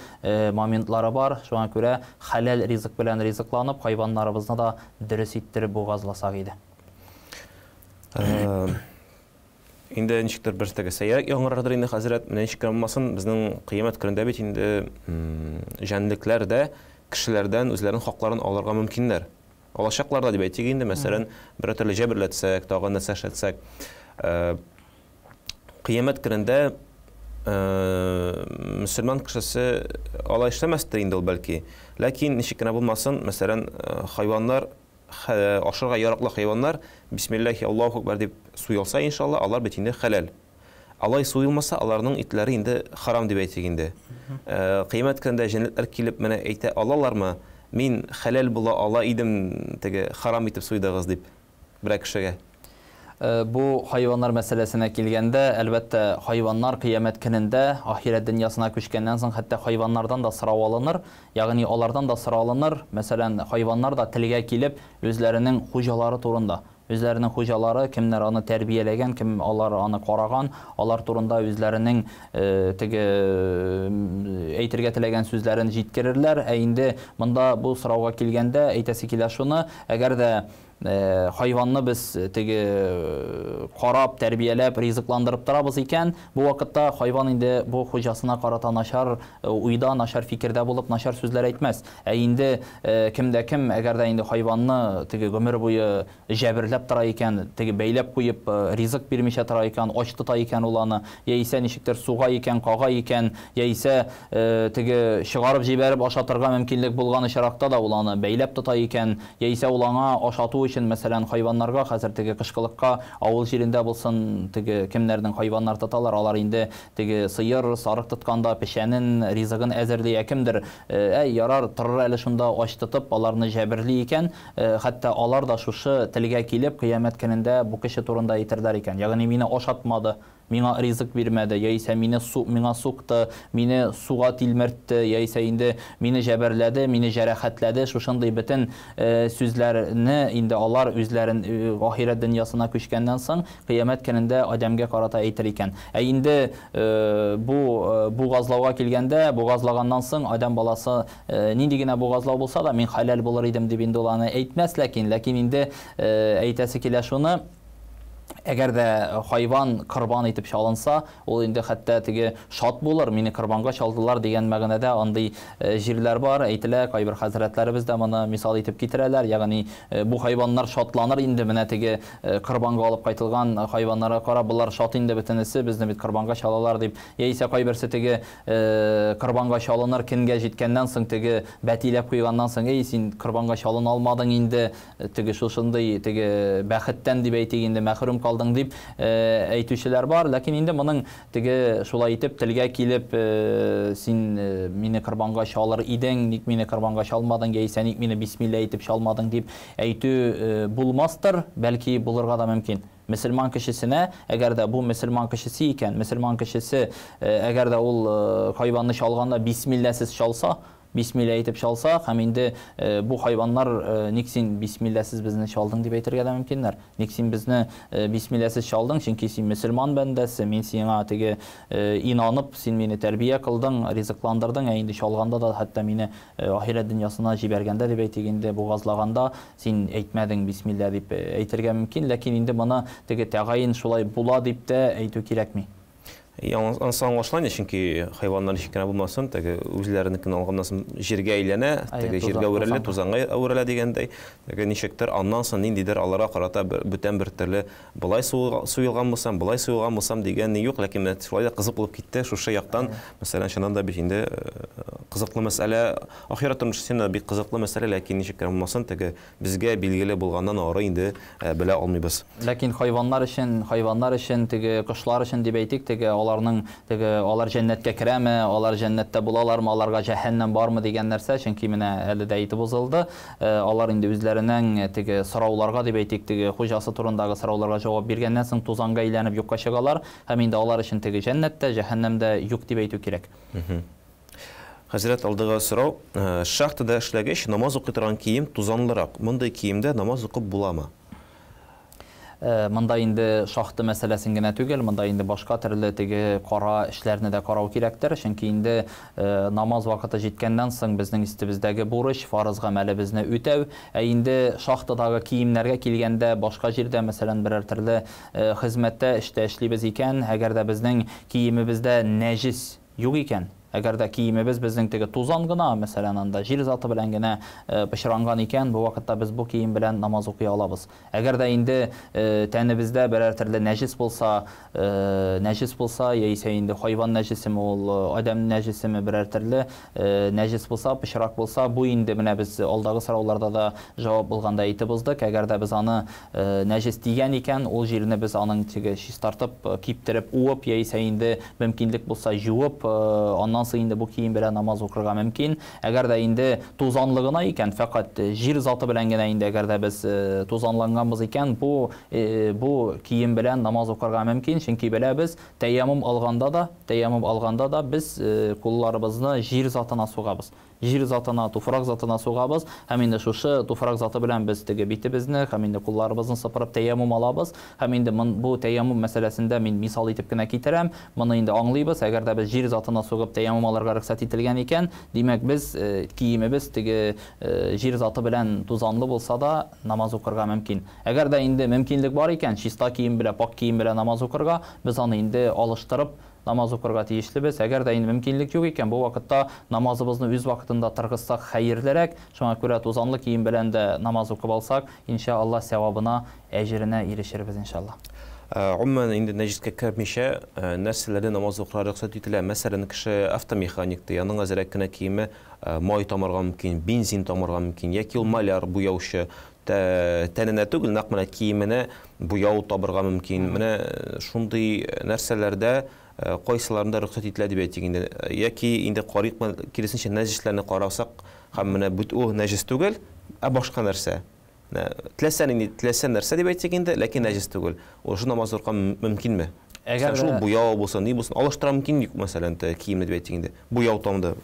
моментлары бар. Шуңа күрә хәләл ризык белән ризыкланып, хайваннарыбызны да дөрес иттереп бугазласак иде. Инде ничектер бер теге сәйрәк яңгырардыр инде, хәзрәт, менә ничек кенә булмасын, безнең кыямәт көнендә бит инде җәнлекләр дә кешеләрдән үзләренең хакларын алырга мөмкиннәр. Алачаклар да дип әйтик инде, мәсәлән, берәр төрле җәберләтсәк, тагын нәрсә эшләтсәк. Кыямәт көнендә мөселман кешесе алай эшләмәстер инде ул бәлки. Ләкин ничек кенә булмасын, мәсәлән, хайваннар, ашарга яраклы хайваннар, бисмиллахи Аллаһу акбар дип суелса, иншалла, алар бит инде хәләл. Алай суелмаса, аларның итләре инде харам дип әйтик инде. Кыямәт көнендә җәнлекләр килеп менә әйтә алалармы, мин хәләл була ала идем, теге харам итеп суйдыгыз дип берәр кешегә? Бу хайваннар мәсьәләсенә килгәндә, әлбәттә, хайваннар кыямәт көнендә, ахирәт дөньясына күчкәннән соң, хәтта хайваннардан да сорау алыныр, ягъни алардан да сорау алыныр. Мәсәлән, хайваннар да телгә килеп, үзләренең хуҗалары турында, үзләренең хуҗалары, кемнәр аны тәрбияләгән, кем алар аны караган, алар турында үзләренең теге әйтергә теләгән сүзләрен җиткерерләр. Ә инде монда бу сорауга килгәндә, әйтәсе килә шуны, әгәр дә хайванны без теге карап, тәрбияләп, ризыкландырып торабыз икән, бу вакытта хайван инде бу хуҗасына карата начар уйда, начар фикердә булып, начар сүзләр әйтмәс. Ә инде кемдә кем, әгәр дә инде хайванны теге гомер буе җәберләп тора икән, теге бәйләп куеп, ризык бирмичә тора икән, ач тота икән ул аны, яисә ничектер суга икән, кага икән, яисә теге чыгарып җибәреп ашатырга мөмкинлек булган очракта да ул аны бәйләп тота икән, яисә ул аңа ашату өчен, мәсәлән, хайваннарга хәзер теге кышкылыкка авыл җирендә булсын, теге кемнәрнең хайваннар тоталар, алар инде теге сыер, сарык тотканда печәнен, ризыгын әзерли, ә кемдер, әй, ярар, торыр әле шунда ач тотып, аларны җәберли икән, хәтта алар да шушы телгә килеп, кыямәт көнендә бу кеше турында әйтерләр икән. Ягъни мине ашатмады, миңа ризык бирмәде, яисә мине су, миңа сукты, мине суга тилмертте, яисә инде мине җәберләде, мине җәрәхәтләде. Шушындый бөтен сүзләрне инде алар үзләрен ахирәт дөньясына күчкәннән соң кыямәт көнендә Адәмгә карата әйтер икән. Ә инде бу бугазлауга килгәндә, бугазлаганнан соң Адәм баласы нинди генә бугазлау булса да, мин хәләл булыр идем дип инде ул аны әйтмәс, ләкин инде әйтәсе килә шуны, Әгәр дә хайван корбан итеп чалынса, ул инде хәтта теге шат булыр, мине корбанга чалдылар дигән мәгънәдә андый җирләр бар, әйтелә, кайбер хәзрәтләребез дә моны мисал итеп китерәләр, ягъни бу хайваннар шатланыр инде, менә теге корбанга алып кайтылган хайваннарга карап, болар шат инде бөтенесе, безне бит корбанга чалалар дип, яисә кайберсе теге корбанга чалыныр көнгә җиткәннән соң теге бәтиләп куйганнан соң, эй, син корбанга чалына алмадың инде, теге шушындый теге бәхеттән дип әйтик инде мәхрүм калдың дип әйтүчеләр бар. Ләкин инде моның теге шулай итеп телгә килеп, син мине корбанга чалыр идең, ник мине корбанга чалмадың, яисә ник мине бисмилла әйтеп чалмадың дип әйтү булмастыр, бәлки булырга да мөмкин. Мөселман кешесенә, әгәр дә бу мөселман кешесе икән, мөселман кешесе, әгәр дә ул хайванны чалганда бисмилласыз чалса, бисмилла әйтеп чалса, һәм инде бу хайваннар ник син бисмилласыз безне чалдың дип әйтергә дә мөмкиннәр. Ник син безне бисмилласыз чалдың, чөнки син мөселман бәндәсе, мин сиңа теге инанып, син мине тәрбия кылдың, ризыкландырдың, ә инде чалганда да хәтта мине ахирәт дөньясына җибәргәндә дип әйтик инде, бугазлаганда син әйтмәдең бисмилла дип әйтергә мөмкин, ләкин инде моны теге тәгаен шулай була дип тә әйтү кирәкми. Ансы аңлашыла инде, чөнки хайваннар ничек кенә булмасын, теге үзләренекен алганнан соң җиргә әйләнә, теге җиргә әверелә, тузанга әверелә дигәндәй, теге ничектер аннан соң ниндидер аларга карата бүтән бер төрле болай суелган булсам, болай суелган булсам дигән ни юк, ләкин менә шулай да кызык булып китте шушы яктан. Мәсәлән, чыннан да бит инде кызыклы мәсьәлә, ахирәт тормышы чыннан да бик кызыклы мәсьәлә, ләкин ничек кенә булмасын, теге безгә билгеле булганнан ары инде белә алмыйбыз. Ләкин хайваннар өчен, хайваннар өчен, теге кошлар өчен дип әйтик, теге аларның, теге алар җәннәткә керәме, алар җәннәттә булалармы, аларга җәһәннәм бармы дигән нәрсә, чөнки менә әле дә әйтеп узылды, алар инде үзләренең теге сорауларга дип әйтик, теге хуҗасы турындагы сорауларга җавап биргәннән соң тузанга әйләнеп юкка чыгалар, һәм инде алар өчен теге җәннәттә, җәһәннәмдә юк дип әйтү кирәк. Хәзрәт, алдыга сорау. Шахтада эшләгәч, намаз укый торган кием тузанлырак. Мондый киемдә намаз укып буламы? Монда инде шахта мәсьәләсен генә түгел, монда инде башка төрле теге кара эшләрне дә карау кирәктер, чөнки инде намаз вакыты җиткәннән соң безнең өстебездәге бурыч, фарыз гамәлебезне үтәү. Ә инде шахтадагы киемнәргә килгәндә, башка җирдә, мәсәлән, берәр төрле хезмәттә, эштә эшлибез икән, әгәр дә безнең киемебездә нәҗес юк икән, әгәр дә киемебез безнең теге тузан гына, мәсәлән, анда җир заты белән генә пычранган икән, бу вакытта без бу кием белән намаз укый алабыз. Әгәр дә инде тәнебездә берәр төрле нәҗес булса, нәҗес булса, яисә инде хайван нәҗесеме ул, адәм нәҗесеме, берәр төрле нәҗес булса, пычрак булса, бу инде менә без алдагы сорауларда да җавап булганда әйтеп уздык. Әгәр дә без аны нәҗес дигән икән, ул җирне без аның теге чистартып, киптереп, уып, яисә инде мөмкинлек булса җуып, аннан соң инде бу кием белән намаз укырга мөмкин. Әгәр дә инде тузанлы гына икән, фәкать җир заты белән генә инде әгәр дә без тузанланганбыз икән, бу кием белән намаз укырга мөмкин, чөнки беләбез, тәяммум алганда да без кулларыбызны җир затына сугабыз. Җир затына, туфрак затына сугабыз, һәм инде шушы туфрак заты белән без теге битебезне һәм инде кулларыбызны сыпырып тәяммум алабыз. Һәм инде бу тәяммум мәсьәләсендә мин мисал итеп кенә китерәм, моны инде аңлыйбыз. Әгәр дә без җир затына сугып тәяммум алырга рөхсәт ителгән икән, димәк без киемебез теге җир заты белән тузанлы булса да намаз укырга мөмкин. Әгәр дә инде мөмкинлек бар икән, чиста кием белән, пак кием белән намаз укырга, без аны инде алыштырып намаз укырга тиешлебез. Әгәр дә инде мөмкинлек юк икән, бу вакытта намазыбызны үз вакытында торгызсак хәерлерәк. Шуңа күрә тузанлы кием белән дә намаз укып алсак, иншалла савабына, әҗеренә ирешербез иншалла. Гомумән инде нәҗескә кермичә, нәрсәләрдә намаз укырга рөхсәт ителә? Мәсәлән, кеше автомеханик ди, аның әзрәк кенә киеме май тамырга мөмкин, бензин тамырга мөмкин, яки ул маляр, буяучы, тәненә түгел, нәкъ менә киеменә буяу табырга мөмкин. Менә шундый нәрсәләрдә кайсыларында рөхсәт ителә дип әйтик инде. Яки инде карыйк, киресенчә нәҗесләрне карасак, һәм менә бит ул нәҗес түгел, ә башка нәрсә. Теләсә нинди, теләсә нәрсә дип әйтик инде, ләкин нәҗес түгел. Ул шул намаз укырга мөмкинме? Әгәр шул буяу булса, ни булсын, алыштыра мөмкин юк, мәсәлән, киемне дип әйтик инде. Буяу тамды,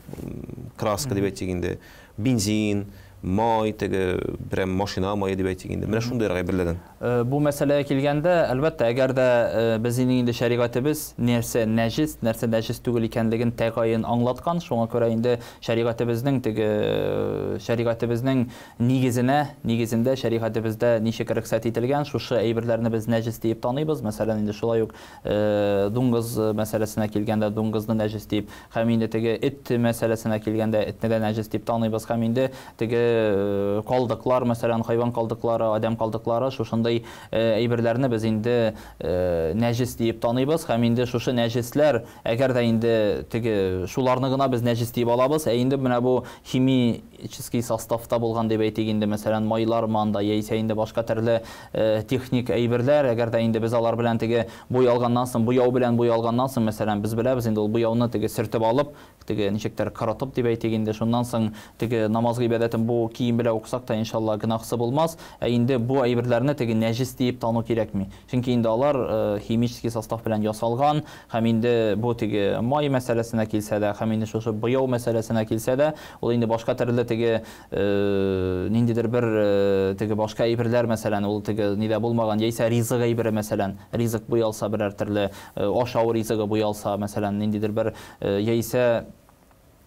краска дип әйтик инде, бензин, май, теге берәм машина мае дип әйтик инде. Менә шундыйрак әйберләрдән. Бу мәсьәләгә килгәндә, әлбәттә, әгәр дә безнең инде шәригатебез нәрсә нәҗес, нәрсә нәҗес түгел икәнлеген тәгаен аңлаткан, шуңа күрә инде шәригатебезнең теге шәригатебезнең нигезенә, нигезендә шәригатебездә ничек рөхсәт ителгән, шушы әйберләрне без нәҗес диеп таныйбыз. Мәсәлән, инде шулай ук дуңгыз мәсьәләсенә килгәндә, дуңгызны нәҗес дип, һәм инде теге эт мәсьәләсенә килгәндә, этне дә нәҗес дип таныйбыз. Һәм инде теге калдыклар, мәсәлән, хайван калдыклары, адәм калдыклары, шушындый әйберләрне без инде нәҗес диеп таныйбыз. Һәм инде шушы нәҗесләр, әгәр дә инде теге шуларны гына без нәҗес диеп алабыз, ә инде менә бу химический составта булган дип әйтик инде, мәсәлән, майлар манда, яисә инде башка төрле техник әйберләр, әгәр дә инде без алар белән теге буялганнан соң, буяу белән буялганнан соң, мәсәлән, без беләбез инде ул буяуны теге сөртеп алып, теге ничектер корытып дип әйтик инде, шуннан соң теге намаз гыйбадәтен бу кием белән укысак та, иншалла, гөнаһсы булмас. Ә инде бу әйберләрне теге нәҗес диеп тану кирәкми. Чөнки инде алар химический состав белән ясалган, һәм инде бу теге май мәсьәләсенә килсә дә, һәм инде шушы буяу мәсьәләсенә килсә дә, ул инде башка төрле теге ниндидер бер теге башка әйберләр, мәсәлән, ул теге нидә булмаган, яисә ризык әйбере, мәсәлән, ризык буялса, берәр төрле ашау ризыгы буялса, мәсәлән, ниндидер бер яисә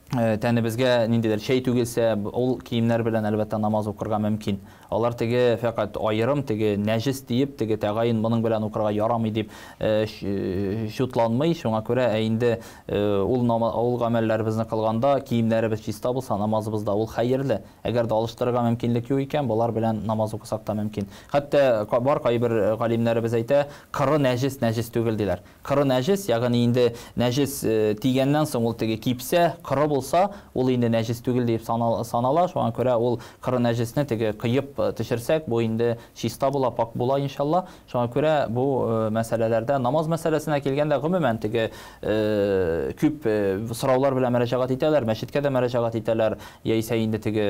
тәнебезгә ниндидер чәй түгелсә, ул киемнәр белән, әлбәттә, намаз укырга мөмкин. Алар теге фәкать аерым, теге нәҗес диеп, теге тәгаен моның белән укырга ярамый дип чутланмый. Шуңа күрә, ә инде ул ул гамәлләребезне кылганда киемнәребез чиста булса, намазыбыз да ул хәерле. Әгәр дә алыштырырга мөмкинлек юк икән, болар белән намаз укысак та мөмкин. Хәтта бар кайбер галимнәребез әйтә, кыры нәҗес нәҗес түгел диләр. Кыры нәҗес, ягъни инде нәҗес тигәннән соң ул теге кипсә, кыры булса, ул инде нәҗес түгел дип санала. Шуңа күрә ул кыры нәҗесне теге кыеп төшерсәк, бу инде чиста була, пак була, иншалла. Шуңа күрә бу мәсьәләләрдә, намаз мәсьәләсенә килгәндә, гомумән теге күп сораулар белән мөрәҗәгать итәләр, мәчеткә дә мөрәҗәгать итәләр, яисә инде теге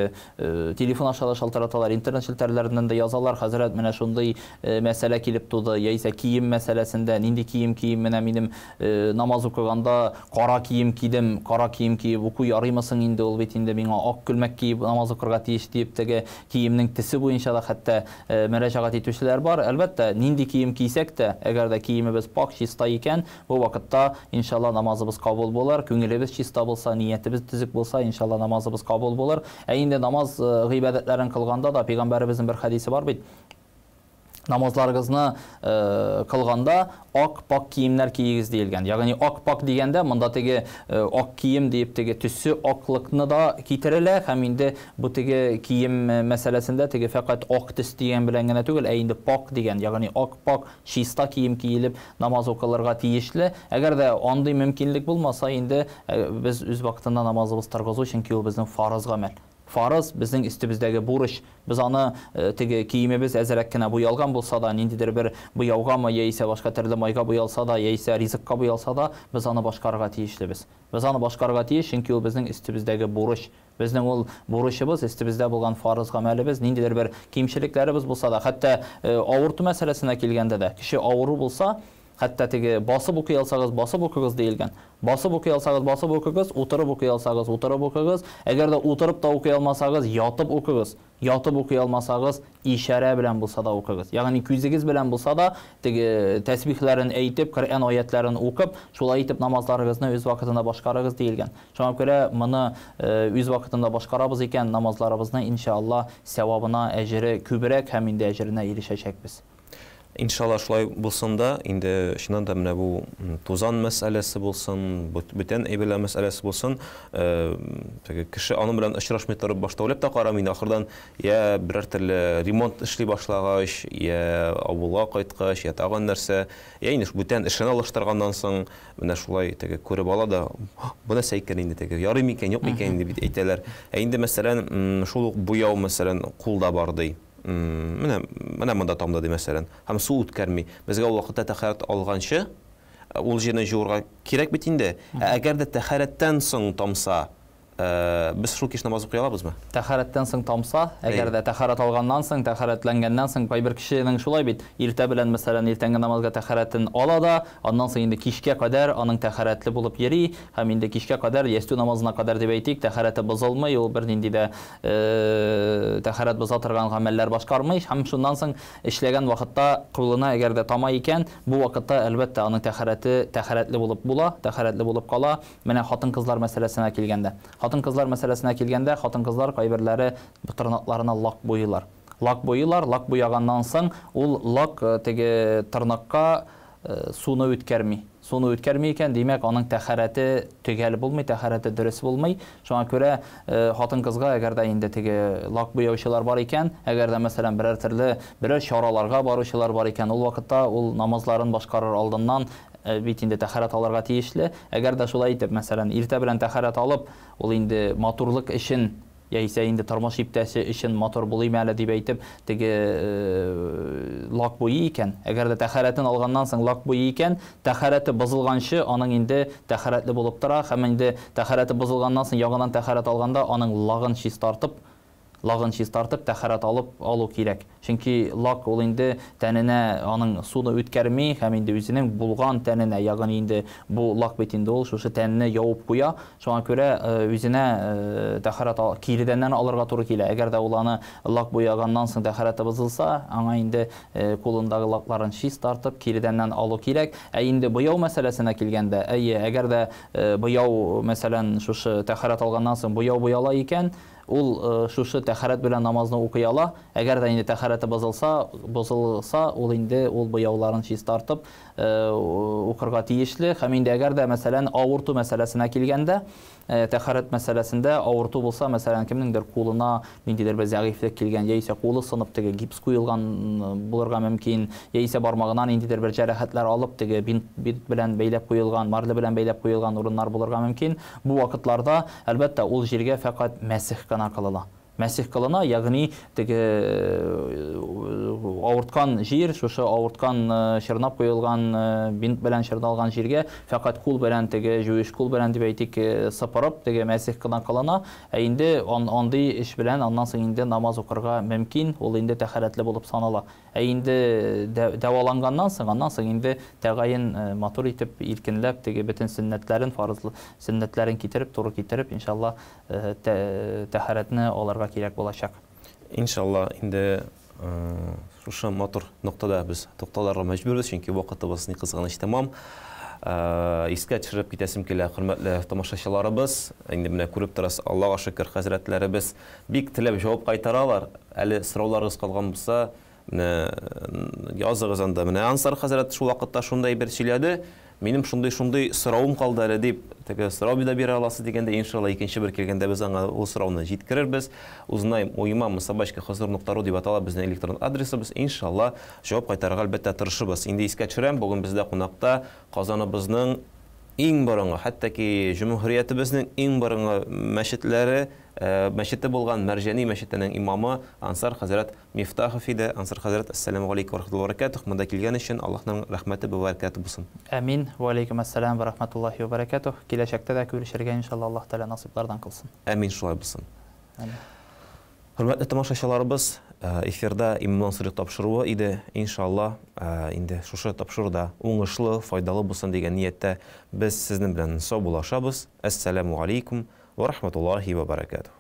телефон аша да шалтыраталар, интернет челтәрләреннән дә язалар, хәзрәт, менә шундый мәсьәлә килеп туды, яисә кием мәсьәләсендә, нинди кием кием, менә минем намаз укыганда кара кием кидем, кара кием киеп уку ярыймы соң инде, ул бит инде миңа ак күлмәк киеп намаз укырга тиеш диеп, теге киемнең төсе буенча да хәтта мөрәҗәгать итүчеләр бар. Әлбәттә, нинди кием кисәк тә, әгәр дә киемебез пак, чиста икән, бу вакытта, иншалла, намазыбыз кабул булыр, күңелебез чиста булса, ниятебез төзек булса, иншалла, намазыбыз кабул булыр. Ә инде намаз гыйбадәтләрен кылганда да пәйгамбәребезнең бер хәдисе бар бит. Намазларыгызны кылганда ак пак киемнәр киегез диелгән. Ягъни ак пак дигәндә монда теге ак кием диеп теге төсе аклыкны да китерелә, һәм инде бу теге кием мәсьәләсендә теге фәкать ак төс дигән белән генә түгел, ә инде пак дигән, ягъни ак пак чиста кием киелеп намаз укылырга тиешле. Әгәр дә андый мөмкинлек булмаса, инде без үз вакытында намазыбыз торгызу, чөнки ул безнең фарыз гамәл. Фарыз безнең өстебездәге бурыч. Без аны теге киемебез әзрәк кенә буялган булса да, ниндидер бер буяугамы, яисә башка төрле майга буялса да, яисә ризыкка буялса да, без аны башкарырга тиешлебез. Без аны башкарырга тиеш, чөнки ул безнең өстебездәге бурыч. Безнең ул бурычыбыз, өстебездә булган фарыз гамәлебез, ниндидер бер кимчелекләребез булса да, хәтта авырту мәсьәләсенә килгәндә дә, кеше авыру булса, хәтта теге басып укый алсагыз, басып укыгыз диелгән. Басып укый алсагыз, басып укыгыз, утырып укый алсагыз, утырып укыгыз. Әгәр дә утырып та укый алмасагыз, ятып укыгыз. Ятып укый алмасагыз, ишарә белән булса да укыгыз. Ягъни күзегез белән булса да, теге тәсбихләрен әйтеп, Коръән аятларын укып, шулай итеп намазларыгызны үз вакытында башкарыгыз диелгән. Шуңа күрә моны үз вакытында башкарабыз икән, намазларыбызны иншалла сәвабына әҗере күбрәк һәм инде әҗеренә ирешәчәкбез. Иншалла шулай булсын да, инде чыннан да менә бу тузан мәсьәләсе булсын, бүтән әйберләр мәсьәләсе булсын, теге кеше аның белән очрашмый торып башта уйлап та карамый, инде ахырдан я берәр төрле ремонт эшли башлагач, я авылга кайткач, я тагын нәрсә, я инде бүтән эшен алыштырганнан соң менә шулай теге күреп ала да, бу нәрсә икән инде теге, ярый микән, юк микән инде бит әйтәләр. Ә инде мәсәлән, шул ук буяу мәсәлән кулда бар ди. Менә, менә монда тамды ди мәсәлән, һәм су үткәрми. Безгә ул вакытта тәһарәт алганчы ул җирне җуырга кирәк бит инде. Ә әгәр дә тәһарәттән соң тамса, Без шул кич намаз укый алабызмы? Тәһарәттән соң тамса, әгәр дә тәһарәт алганнан соң, тәһарәтләнгәннән соң, кайбер кешенең шулай бит, иртә белән, мәсәлән, иртәнге намазга тәһарәтен ала да, аннан соң инде кичкә кадәр аның тәһарәтле булып йөри, һәм инде кичкә кадәр, ястү намазына кадәр дип әйтик, тәһарәте бозылмый, ул бернинди дә тәһарәт боза торган гамәлләр башкармый, һәм шуннан соң эшләгән вакытта кулына әгәр дә тама икән, бу вакытта, әлбәттә, аның тәһарәте тәһарәтле булып була, тәһарәтле булып кала. Менә хатын-кызлар мәсьәләсенә килгәндә. Хатын-кызлар мәсьәләсенә килгәндә, хатын-кызлар кайберләре тырнакларына лак буйыйлар. Лак буйыйлар, лак буяганнан соң ул лак теге тырнакка суны үткәрми. Суны үткәрми икән, димәк, аның тәһарәте төгәл булмый, тәһарәте дөрес булмый. Шуңа күрә хатын-кызга, әгәр дә инде теге лак буяучылар бар икән, әгәр дә, мәсәлән, берәр төрле берәр чараларга баручылар бар икән, ул вакытта ул намазларын башкарыр алдыннан бит инде тәһарәт алырга тиешле. Әгәр дә шулай итеп, мәсәлән, иртә белән тәһарәт алып, ул инде матурлык өчен, яисә инде тормыш иптәше өчен матур булыйм әле дип әйтеп, теге лак буйый икән, әгәр дә тәһарәтен алганнан соң лак буйый икән, тәһарәте бозылганчы аның инде тәһарәтле булып тора һәм инде тәһарәте бозылганнан соң яңадан тәһарәт алганда аның лагын чистартып, Лагын чистартып, тәһарәт алып алу кирәк. Чөнки лак ул инде тәненә аның суны үткәрми һәм инде үзенең булган тәненә, ягъни инде бу лак бит инде ул шушы тәнне явып куя. Шуңа күрә үзенә тәһарәт киредәннән алырга туры килә. Әгәр дә ул аны лак буяганнан соң тәһарәте бозылса, аңа инде кулындагы лакларын чистартып, киредәннән алу кирәк. Ә инде буяу мәсьәләсенә килгәндә, әйе, әгәр дә буяу, мәсәлән, шушы тәһарәт алганнан соң буяу буяла икән, Ул шушы тәһарәт белән намазны укый ала. Әгәр дә инде тәһарәте бозылса, бозылса, ул инде ул буяуларын чистартып укырга тиешле. Һәм инде әгәр дә, мәсәлән, авырту мәсьәләсенә килгәндә, тәһарәт мәсьәләсендә авырту булса, мәсәлән, кемнеңдер кулына ниндидер бер зәгыйфьлек килгән, яисә кулы сынып теге гипс куелган булырга мөмкин, яисә бармагына ниндидер бер җәрәхәтләр алып, теге бинт, бинт белән бәйләп куелган, марля белән бәйләп куелган урыннар булырга мөмкин. Бу вакытларда, әлбәттә, ул җиргә фәкать мәсех кына кылына. Мәсех кылына, ягъни теге авырткан җир, шушы авырткан, чорнап куелган, бинт белән чорналган җиргә фәкать кул белән, теге җуеш кул белән дип әйтик, сыпырып, теге мәсех кына кылына. Ә инде андый эш белән аннан соң инде намаз укырга мөмкин, ул инде тәһарәтле булып санала. Ә инде дәваланганнан соң, аннан соң инде тәгаен матур итеп, иркенләп, теге бөтен сөннәтләрен, фарызлы сөннәтләрен китереп, туры китереп, иншалла, тәһарәтне алырга кирәк булачак. Иншалла, инде шушы матур ноктада без тукталырга мәҗбүрбез, чөнки вакытыбыз ни кызганыч тәмам. Искә төшереп китәсем килә, хөрмәтле тамашачыларыбыз, инде менә күреп торасыз, Аллага шөкер, хәзрәтләребез бик теләп җавап кайтаралар. Әле сорауларыгыз калган булса, менә языгыз анда. Менә Ансар хәзрәт шул вакытта шундай бер сөйләде, минем шундый-шундый соравым калды әле дип, теге сорау да бирә аласыз дигәндә, иншалла, икенче бер килгәндә без аңа ул сорауны җиткерербез. Узнаем у имама собачка хозур нокта ру дип атала безнең электрон адресыбыз. Иншалла, җавап кайтарырга әлбәттә тырышырбыз. Инде искә төшерәм, бүген бездә кунакта Казаныбызның иң борынгы, хәтта ки җөмһүриятебезнең иң борынгы мәчетләре, мәчете булган Мәрҗани мәчетенең имамы Ансар хәзрәт Мифтахов иде. Ансар хәзрәт, әссәламү галәйкүм вә рахмәтуллаһи вә бәрәкәтүһ. Монда килгән өчен Аллаһның рәхмәте вә бәрәкәте булсын. Әмин. Вә аләйкүм әссәлам вә рахмәтуллаһи вә бәрәкәтүһ. Киләчәктә дә күрешергә иншалла Аллаһ Тәгалә насыйплардан кылсын. Әмин, шулай булсын. Әмин. Хөрмәтле тамашачыларыбыз, эфирда Имамнан сорыйк тапшыруы иде. Иншалла, инде шушы тапшыру да уңышлы, файдалы булсын дигән нияттә без сезнең белән саубуллашабыз. Әссәламү алейкум вә рахматуллаһи вә бәрәкәтүһ.